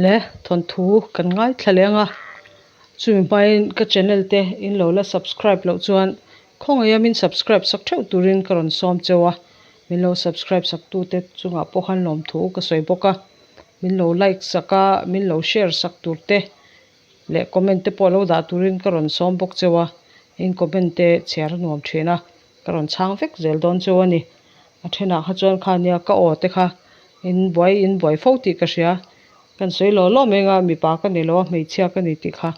Le thawnthu kan ngaithla leng a, chumi hmain ka channel te in lo la subscribe loh chuan khawngaih a min subscribe sak theuh turin ka rawn sawm cheu a, min lo subscribe sak tu te chungah pawh khan lawmthu ka sawi bawk a, min lo like sak a, min lo share sak tur te leh comment te pawh lo dah turin ka rawn sawm bawk cheu a, in comment te chhiar a nuam thin a, ka rawn chhang vek zel dawn cheu a ni. A thenah kha chuan kha nia ka aw te kha in buai in buai fo tih ka hria, kan sawi law law mai anga mipa ka ni lo a hmeichhia ka ni tih kha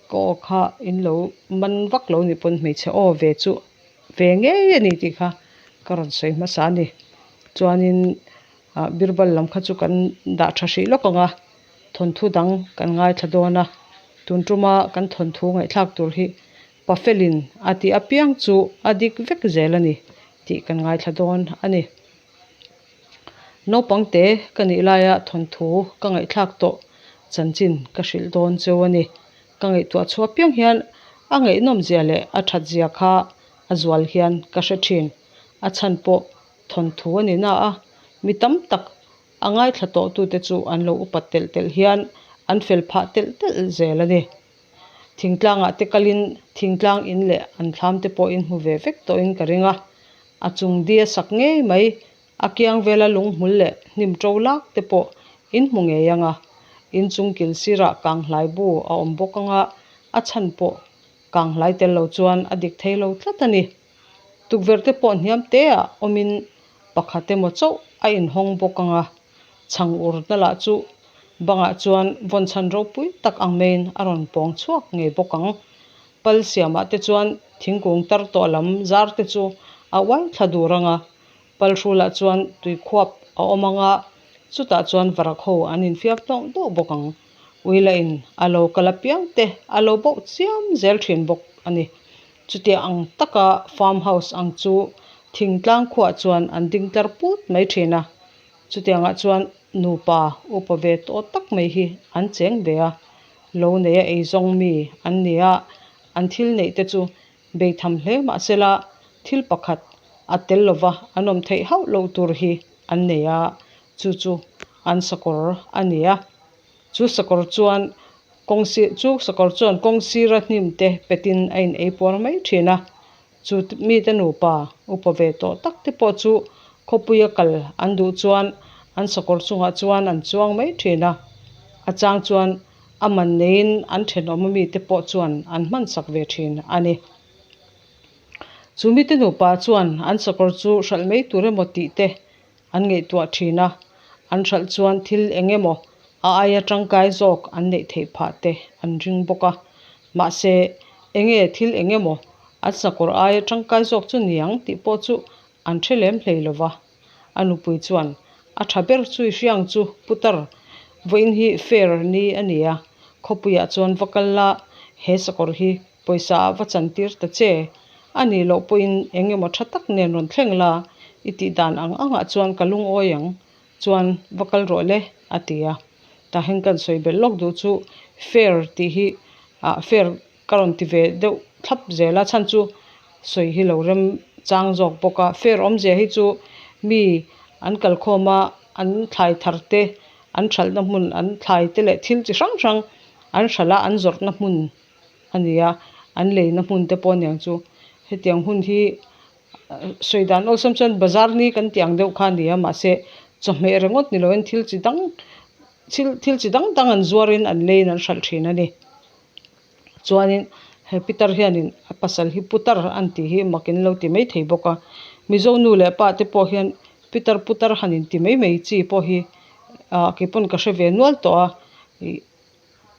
ka aw kha in lo man vak lo nih pawn hmeichhe aw ve chu ve ngei a ni tih kha ka rawn sawi hmasa a ni. Chuanin ah Birbal lam kha chu kan dah tha hrih lawk ang a. Thawnthu dang kan ngaithla dawn a, tun tuma kan thawnthu ngaihthlak tur hi Pafelin a tih apiang chu a dik vek zel a ni tih kan ngaithla dawn a ni. Naupang te ka nih laia thawnthu ka ngaihthlak tawh chanchin ka hrilh dawn cheu a ni. Ka ngaihtuah chhuah apiang hian a ngaihnawm zia leh a that zia kha a zual hian ka hre thin. A chhan pawh thawnthu a ni na a, mi tam tak A ngaithla tawhtute chu an lo upat telh telh hian an fel phah telh telh zel a ni. Thingtlangah te kalin thingtlang in leh an thlam te pawh in hmu ve vek tawhin ka ring a. A chung di a sak ngei mai, a kiang vela lunghmul leh hnim to lak te pawh in hmu ngei ang a. In chung kil sirah kanghlai bu a awm bawk ang a, a chhan pawh kanghlai tel lo chuan a dik thei lo tlat a ni. Tukverh te pawh hniam te ah awmin pakhat emaw chauh a inhawng bawk ang a, chhang urna lah chu bangah chuan vawnchhan ropui tak ang maiin a rawn pawng chhuak ngei bawk ang. Pal siamah te chuan thingkung tar tawh lam zar te chu a uai thla dur ang a, pal hrulah chuan tuikhuap a awm ang a, chutah chuan varak ho an infiam hlawh deuh bawk ang. Uilain a lo kal apiang te a lo bauh chiam zel thin bawk a ni. Chutia ang taka farm house ang chu thingtlang khuah chuan an ding tlar put mai thin a. Chutiangah chuan nupa upa ve tawh tak mai hi an cheng ve a, lo neia eizawng mi an ni a, an thil neih te chu beitham hle mahsela thil pakhat a tel lova an awm theih hauh loh tur hi an nei a, chu chu an sakawr a ni a. Chu sakawr chuan kawng sir chu sakawr chuan kawng sira hnim te petin a in ei puar mai thin a, chu mite nupa upa ve tawh tak te pawh chu khawpuia kal an duh chuan an sakawr chungah chuan an chuang mai thin a, a chang chuan a man neiin an thenawm ami te pawh chuan an hman sak ve thin a ni. Chu mite nupa chuan an sakawr chu hralh mai tur emaw tih te an ngaihtuah thin a, an hralh chuan thil eng emaw a aia tangkai zawk an neih theih phah te an ring bawk a. Mahse, eng nge thil eng emaw an sakawr aia tangkai zawk chu niang tih pawh chu an hre lem hlei lo va. A nupui chuan, A tha ber chu i hriang chu, Putar, vawiin hi fair ni a ni a, khawpuiah chuan va kal la, he sakawr hi Pawisa ah va chantir ta che. A nih loh pawhin eng emaw tha tak nen rawn thleng la, i tih dan ang angah chuan ka lungawi ang, chuan va kal rawh le, a ti a. Tah hian kan sawi belh lawk duh chu fair tih hi ah fair ka rawn ti ve deuh thlap zel a, chhan chu sawi hi lo rem chang zawk bawk a. Fair awmzia hi chu mi an kalkhawm a, an thlai thar te, an hralhna hmun, an thlai te leh thil chi hrang hrang an hralh a, an zawrhna hmun a ni a, an leina hmun te pawh aniang chu hetiang hun hi sawi dan awlsam chuan bazar ni kan tih ang deuh kha a ni a mahse chawhmeh ringawt ni loin thil chi dang thil thil chi dang dang an zuarin an leiin an hralh thin a ni chuanin he pitar hianin a pasal hi putar an tih hi mak in lo ti mai thei bawk a mizo nu leh pa te pawh hian pitar putar han in ti mai mai chi pawh hi ah keipawn ka hre ve nual tawh a ih.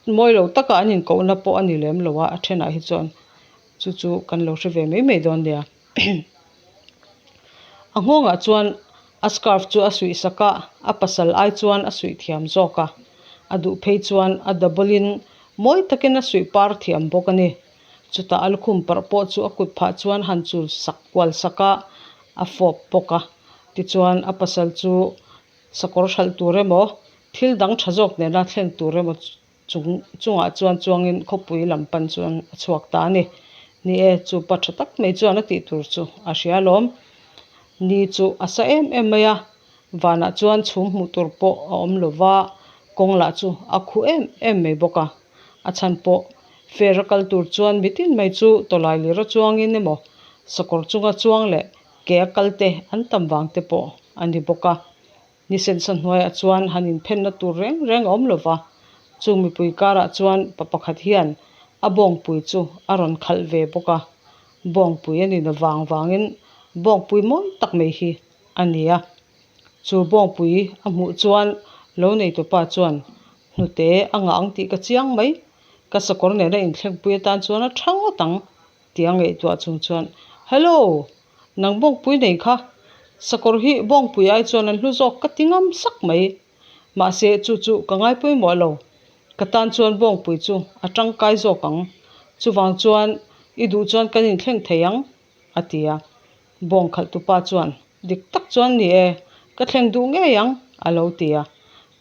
Mawi lo taka an inkohna pawh a ni lem lo a, a thenah hi chuan chu chu kan lo hre ve mai mai dawn nia. A nghawngah chuan a scarf chu a suih sak a, a pasal ai chuan a suih thiam zawk a, a duh phei chuan a double in mawi takin a suih par thiam bawk a ni. Chutah a lukhum parh pawh chu a kut phah chuan han chul sak kual sak a, a fawp bawk a. Tichuan a pasal chu Sakawr hralh tur emaw, thil dang tha zawk nena thlen tur emaw chung chungah chuan chuangin khawpui lam pan chuan a chhuak ta a ni. Ni e, chu pa tha tak mai chuan a tih tur chu a hria alawm. Ni chu a sa em em mai a, vanah chuan chhum hmuh tur pawh a awm lo va, Kawng lah chu a khu em em mai bawk a, a chhan pawh fair a kal tur chuan mitin mai chu tawlai lir a chuangin emaw sakawr chunga chuang leh ke a kal te an tam vang te pawh a ni bawk a. Ni sensa hnuaiah chuan han inphenna tur reng reng a awm lo va, chung mipui karah chuan pa pakhat hian a bawngpui chu a rawn khalh ve bawk a, bawngpui a ni na vang vangin bawngpui mawi tak mai hi a ni a. Chu bawngpui a hmuh chuan lo neitupa chuan hnute a ngah ang tih ka chiang mai, ka sakawr nena inthlengpui atan chuan a tha ngawt ang tih a ngaihtuah chung chuan, Hello! Nang bawngpui nei kha, sakawr hi bawngpui ai chuan an hlu zawk ka ti ngam sak mai. Mahse chu chu ka ngai pawimawh lo, ka tan chuan bawngpui chu a tangkai zawk ang. Chuvang chuan i duh chuan kan inthleng thei ang, a ti a. Bawng khalhtupa chuan, Dik tak chuan ni e, ka thleng duh ngei ang, a lo ti a.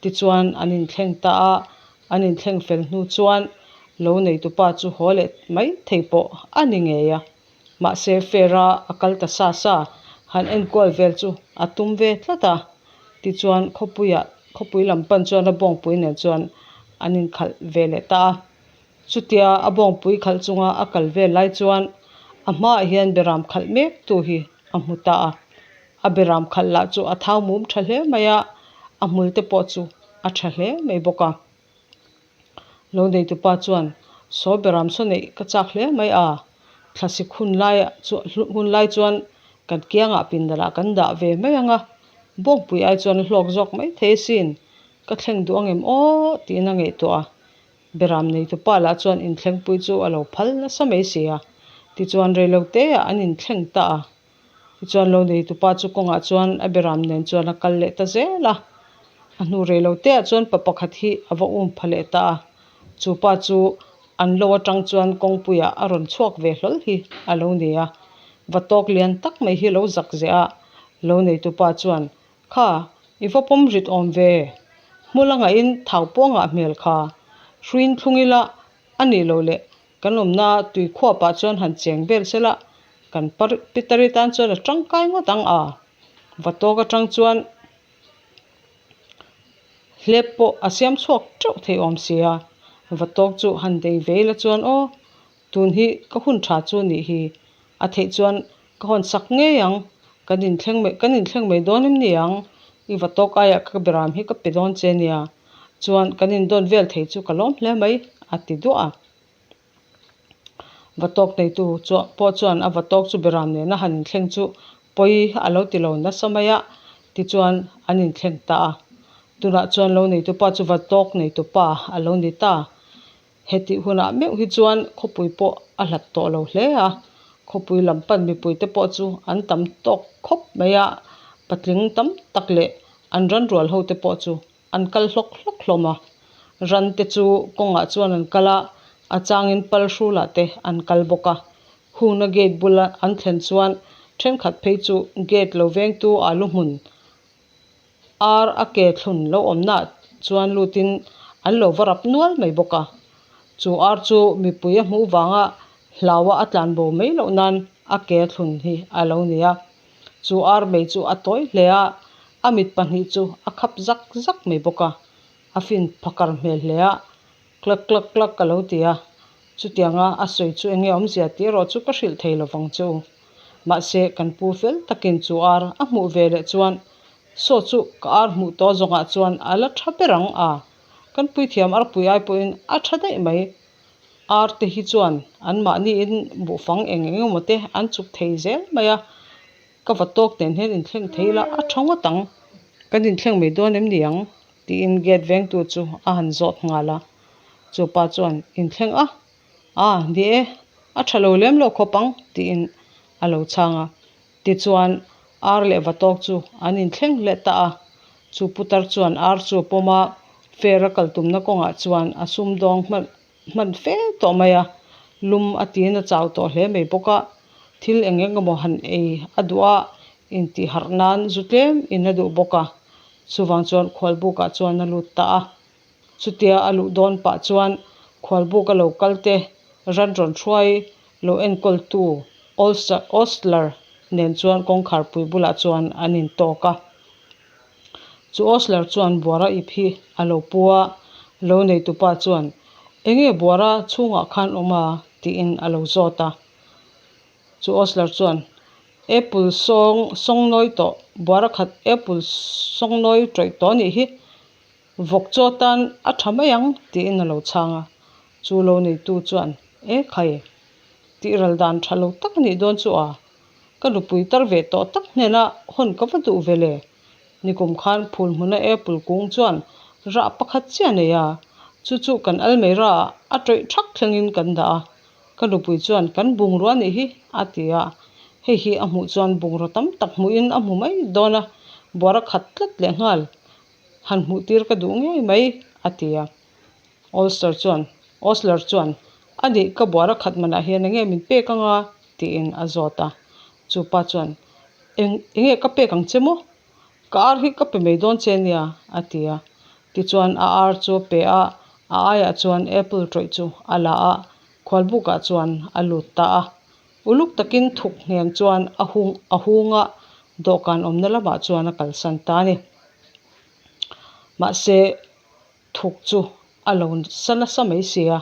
Tichuan an inthleng ta a, an inthleng fel hnu chuan lo neitupa chu haw leh mai thei pawh a ni ngei a. Mahse fair-a a kal ta sa sa, han enkual vel chu a tum ve tlat a. Tichuan khawpuiah khawpui lam pan chuan a bawngpui nen chuan an inkhalh ve leh ta a. Chutia a bawngpui khalh chunga a kal vel lai chuan a hmaah hian beram khalh mek tu hi a hmu ta a. A beram khalh lah chu a thau mum tha hle mai a, a hmul te pawh chu a tha hle mai bawk a. Lo neitupa chuan, Saw beram saw neih ka chak hle mai a, thlasik hun lai hun lai chuan kan kiangah pindalah kan dah ve mai ang a, bawngpui ai chuan a hlawk zawk mai thei asin, ka thleng duh ang em aw tiin a ngaihtuah a. Beram neitupa lah chuan inthlengpui chu a lo phal nasa mai si a, tichuan reiloteah an inthleng ta a. Tichuan lo neitupa chu kawngah chuan a beram nen chuan a kal leh ta zel a. A hnu reiloteah chuan pa pakhat hi a va um pha leh ta a. Chu pa chu an lo atang chuan kawngpuiah a rawn chhuak ve hlawl hi a lo ni a. Va tawk lian tak mai hi lo zak zeh a, lo neitupa chuan, Kha, i va pawm rit awm ve. Hmul a ngahin thau pawngah hmel kha. Hruin thlung ila a nih loh leh Kan awmna tui khuapah chuan han cheng vel se la, kan Pitari tan chuan a tangkai ngawt ang a. Vatawk atang chuan hlep pawh a siam chhuak teuh thei awm si a. Vatawk chu han dei ve ila chuan aw, tun hi ka hun tha chu nih hi. A theih chuan ka hawn sak ngei ang, kan inthleng mai kan inthleng mai dawn em ni ang? I vatawk aiah ka beram hi ka pe dawn che nia. Chuan kan indawn vel thei chu ka lawm hle mai, a ti duah a. Vatawk neitu chuah pawh chuan a vatawk chu beram nena han inthleng chu pawi a lo ti lo nasa mai a, tichuan an inthleng ta a. Tunah chuan lo neitupa chu vatawk neitupa a lo ni ta. Hetih hunah meuh hi chuan khawpui pawh a hlat tawh lo hle a, khawpui lam pan mipuite pawh chu an tam tawk khawp mai a, patling tam tak leh an ran rual hote pawh chu an kal hlawk hlawk hlawm a. Ran te chu kawngah chuan an kal a, a changin pal hrulah te an kal bawk a. Hungna gate bula an thlen chuan thenkhat phei chu gate lo vengtu alu hmun ar a ke thlun lo awmnaah chuan lutin an lo va rap nual mai bawk a. Chu ar chu mipui a hmuh vanga hlaua a tlanbo mai loh nan a ke thlun hi a lo ni a. Chu ar mei chu a tawi hle a, a mit pahnih chu a khap zak zak mai bawk a, a fin phakar hmel hle a, klak klak klak ka lo ti a, chutianga a sawi chu enge awmzia tih erawh chu ka hrilh thei lovang che u. Mahse, kan pu fel takin chu ar a hmuh ve leh chuan saw chu ka ar hmuh tawh zawngah chuan a la tha ber ang a, kan puithiam arpui ai pawhin a tha daih mai. Ar te hi chuan anmahniin buhfang eng eng emaw te an chuk thei zel mai a, ka va tawk nen hian inthleng thei ila a tha ngawt ang, kan inthleng mai dawn em ni ang tiin gate vengtu chu a han zawt nghal a, chu pa chuan inthleng a, a ni e, a tha lo lem lo khawp ang tiin a lo chhang a, tichuan ar leh va tawk chu an inthleng leh ta a, chu putar chuan ar chu a pawm a, fair a kal tumna kawngah chuan a sumdawng hman hman fe tawh mai a, lum a tiin a chau tawh hle mai bawk a, thil eng eng emaw han ei a duh a, intih harh nan zu tlem in a duh bawk a, chuvang chuan khualbukah chuan a lut ta a, chutia a luh dawn pah chuan khualbuk a lo kal te ran rawn hruai lo enkawltu Ostler nen chuan kawngkharpui bulah chuan an intawk a. Chu Osler chuan buara ip hi a lo pu a, lo neitupa chuan, Enge buara chhungah khan awm a? tiin a lo zawt a. Chu Osler chuan, Apple sawng sawngnawi tawh, buara khat apple sawngnawi tawih tawh a nih hi, vawk chaw tan a tha mai ang, tiin a lo chhang a. Chu lo neitu chuan, E khai, tih ral dan tha lo tak a nih dawn chu a, ka nupui tar ve tawh tak hnena hawn ka va duh ve le. Nikum khan phul hmuna apple kung chuan rah pakhat chiah a nei a, chu chu kan almeira ah a tawih thak thlengin kan dah a, ka nupui chuan kan bungrua a nih hi a ti a, hei hi a hmuh chuan bungraw tam tak hmuhin a hmu mai dawn a, buara khat tlat leh nghal han hmuh tir ka duh ngei mai a ti a. Olster chuan Osler chuan a nih ka buara khat manah hian enge min pek anga tiin a zawt a, chupa chuan Eng enge ka pek ang che maw? Ka ar hi ka pe mai dawn che nia, a ti a. Tichuan a ar chu a pe a, a aiah chuan apple tawih chu a la a, khualbukah chuan a lut ta a. Uluk takin thuk ngheng chuan a hung a hung a, dawhkan awmna lamah chuan a kalsan ta a ni. Mahse, thuk chu a lo sa nasa mai si a,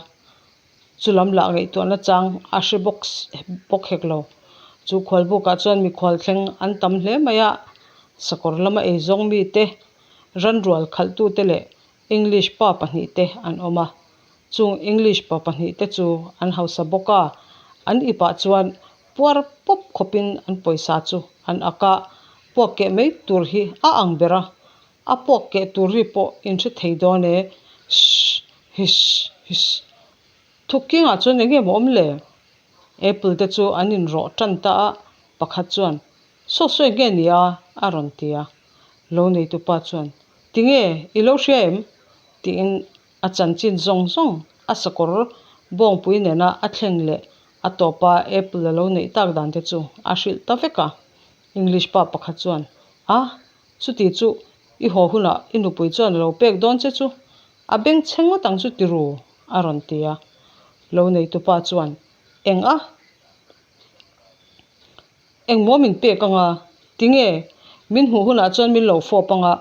Chulam lah ngaihtuahna chang a hre bawk bawk hek lo. Chu khualbukah chuan mikhual thleng an tam hle mai a, sakawr lama eizawng mite, ranrual khalhtute leh English pa pahnihte an awm a. Chung English pa pahnihte chu an hausa bawk a, an ipah chuan puar pawp khawpin an pawisa chu an ak a, puak keh mai tur hi a ang ber a, A puak keh tur ri pawh in hre thei dawn e. Shh hish hish Thuk kingah chuan eng nge maw awm le? Apple te chu an inrawh tan ta a, pakhat chuan, Saw saw eng nge ni a? a rawn ti a. Lo neitupa chuan, Tinge, i lo hria em? tiin a chanchin zawng zawng a sakawr bawngpui nena a thleng leh a tawpa apple a lo neih tak dan te chu a hrilh ta vek a. English pa pakhat chuan, A, Chuti chu i haw hunah i nupui chuan a lo pek dawn che chu a beng chhe ngawt ang chu ti ru, a rawn ti a. Lo neitupa chuan, Eng a? Engmaw min pek anga? Tinge? Min hmuh hunah chuan min lo fawp anga,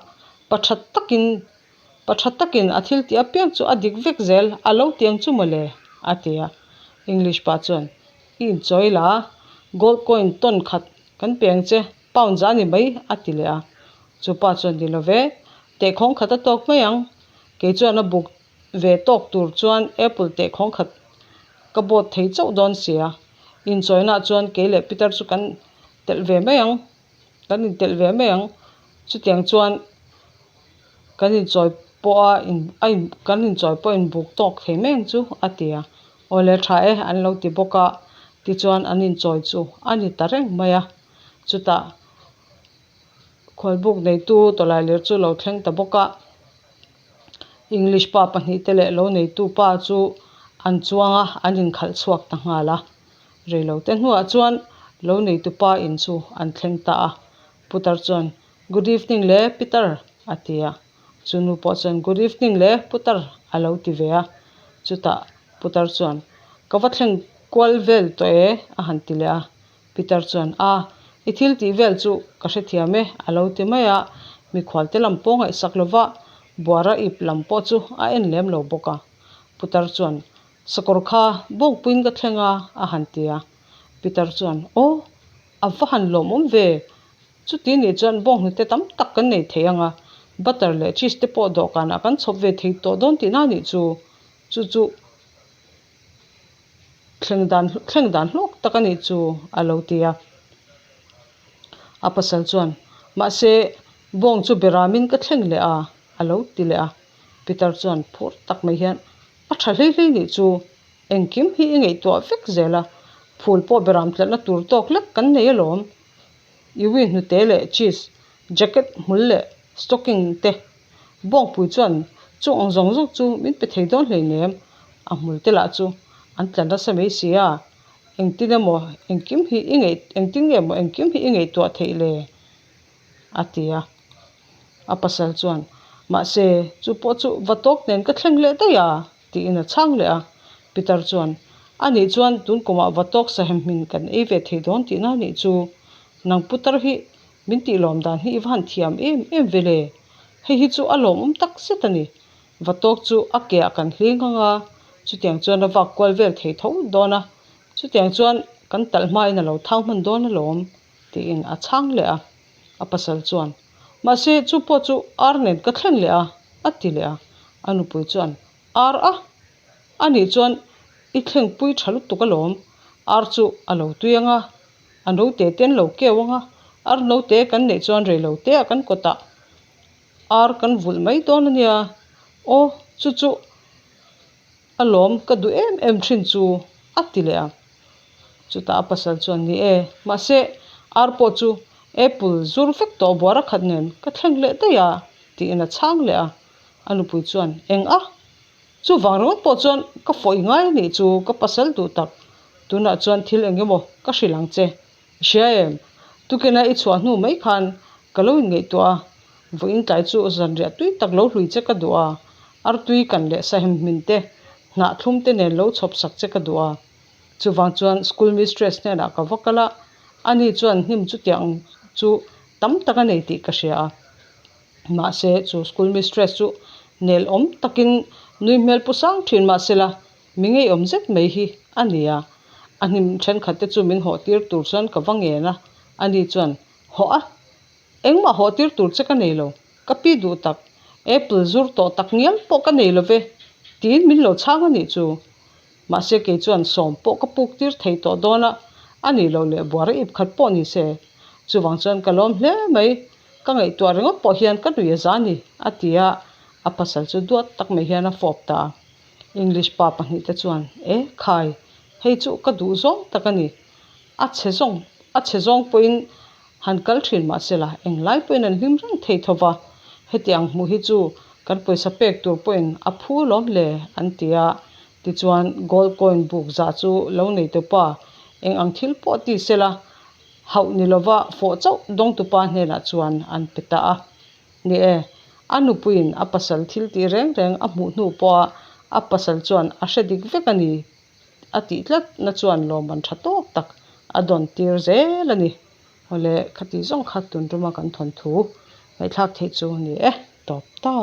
pa tha takin, pa tha takin a thil tih apiang chu a dik vek zel a lo ti ang chu mawle, a ti a. English pa chuan, I inchawi la, gold coin tawn khat kan pe ang che, Pound za ni mai, a ti leh a. Chu pa chuan ni lo ve, tehkhawng khat a tawk mai ang. Kei chuan a buk ve tawk tur chuan apple tehkhawng khat ka bawt thei chauh dawn sia. Inchawinaah chuan kei leh Peter chu kan telh ve mai ang, kan intelh ve mai ang. Chutiang chuan kan inchawi pawh a a in kan inchawi pawh a inbuk tawk thei mai ang chu, a ti a. Awle tha e, an lo ti bawk a. Tichuan an inchawi chu a ni ta reng mai a. Chutah khualbuk neitu tawlai ler chu lo thleng ta bawk a, English pa pahnihte leh lo neitu pa chu an chuang a, an inkhalh chhuak ta nghal a. Reilote hnuah chuan lo neitu pa in chu an thleng ta a, Putar chuan, Good evening le Peter a ti a, chu nu pawh chuan, Good evening le Putar a lo ti ve a, chutah Putar chuan, Ka va thleng kual vel tawh e a han ti leh a. Peter chuan, A, i thil tih vel chu ka hrethiam e, a lo ti mai a. Mikhualte lam pawh ngaihsak lova buara ip lam pawh chu a en lem lo bawk a. Putar chuan, Sakawr kha bawngpuiin ka thleng a, a han ti a. Peter chuan, Aw, a va han lawmawm ve. Chuti nih chuan bawnghnute tam tak kan nei thei ang a, butter leh cheese te pawh dawhkanah kan chhawp ve thei tawh dawn tihna nih chu. Chu chu. Thleng dan thleng dan hlawk tak a nih chu a lo ti a. A pasal chuan, Mahse, bawng chu beramin ka thleng leh a, a lo ti leh a. Peter chuan phur tak mai hian, A tha hlei hlei nih chu, engkim hi i ngaihtuah vek zel a, phul pawh beram tlatna tur tawk lek kan nei alawm. Iwi hnute leh cheese, jacket hmul leh stocking te Bawngpui chuan chu ang zawng zawng chu min pe thei dawn hleinem, a hmul te lah chu an tla nasa mai si a, engtin emaw engkim hi i ngaih engtin nge maw engkim hi i ngaihtuah theih le? a ti a. A pasal chuan, Mahse, chu pawh chu va tawk nen ka thleng leh daih a, tiin a chhang leh a. Peter chuan, Anih chuan tun kumah va tawk sahem hmin kan ei ve thei dawn tihna nih chu, nang putar hi Min tih lawm dan hi i va han thiam em em ve le. Hei hi chu a lawmawm tak zet a ni. Vatawk chu a keah kan hling ang a, chutiang chuan a vak kual vel thei tho dawn a, chutiang chuan kan talh hmain a lo thau hman dawn alawm, tiin a chhang leh a. A pasal chuan, Mahse, chu pawh chu ar nen ka thlen leh a, a ti leh a. A nupui chuan, Ar a? A nih chuan i thlengpui tha lutuk alawm, ar chu a lo tui ang a, a note te an lo keu ang a, ar note kan neih chuan rei lo te ah kan kawtah ar kan vulh mai dawn a nia, aw chu chu alawm ka duh em em thin chu a ti leh a. Chutah a pasal chuan ni e, mahse ar pawh chu apple zur vek tawh buara khat nen ka thleng leh daih a tiin a chhang leh a, a nupui chuan eng a? Chuvang ringawt pawh chuan ka fawih ngai a nih chu ka pasal duh tak. Tunah chuan thil eng emaw ka hrilh ang che. I hria em? Tukena i chhuah hnu mai khan ka lo inngaihtuah a, vawiin tlai chu zanriah tui tak lo hlui che ka duh a, artui kan leh sahem hmin te, hnah thlum te nen lo chhawp sak che ka duh a. Chuvang chuan school mistress hnenah ka va kal a, ani chuan hnim chutiang chu tam tak a nei tih ka hria a. Mahse, chu school mistress chu nel awm takin nui hmel pu sang thin mahsela mi ngeiawm zet mai hi a ni a. A hnim thenkhat te chu min hawh tir tur chuan ka va ngen a, ani chuan, Hawh a, engmah hawh tir tur che ka nei lo, ka pi duh tak, apple zur tawh tak ngial pawh ka nei lo ve, tiin min lo chhang a nih chu. Mahse kei chuan sawm pawh ka puk tir thei tawh dawn a, a nih loh leh buara ip khat pawh ni se. Chuvang chuan ka lawm hle mai, ka ngaihtuah ringawt pawh hian ka nui a za ni, a ti a, a pasal chu duat tak mai hian a fawp ta a. English pa pahnih te chuan, E khai, hei chu ka duh zawng tak a ni. A chhe zawng, a chhe zawng pawhin han kal thin mahsela englai pawhin an hlim reng thei tho va, hetiang hmuh hi chu kan pawisa pek tur pawhin a phu lawm le an ti a, tichuan gold coin buk zah chu lo nei tupa eng ang thil pawh ti sela hauh ni lova fawh chauh dawngtupa hnenah chuan an pe ta a. Ni e, a nupuiin a pasal thil tih reng reng a hmuh hnu pawha a pasal chuan a hre dik vek a ni. A tih tlat na chuan lawmman tha tawk tak a dawn tir zel a ni. Awle, khati zawng kha tun tuma kan thawnthu ngaihthlak theih chu ni e, tawp ta.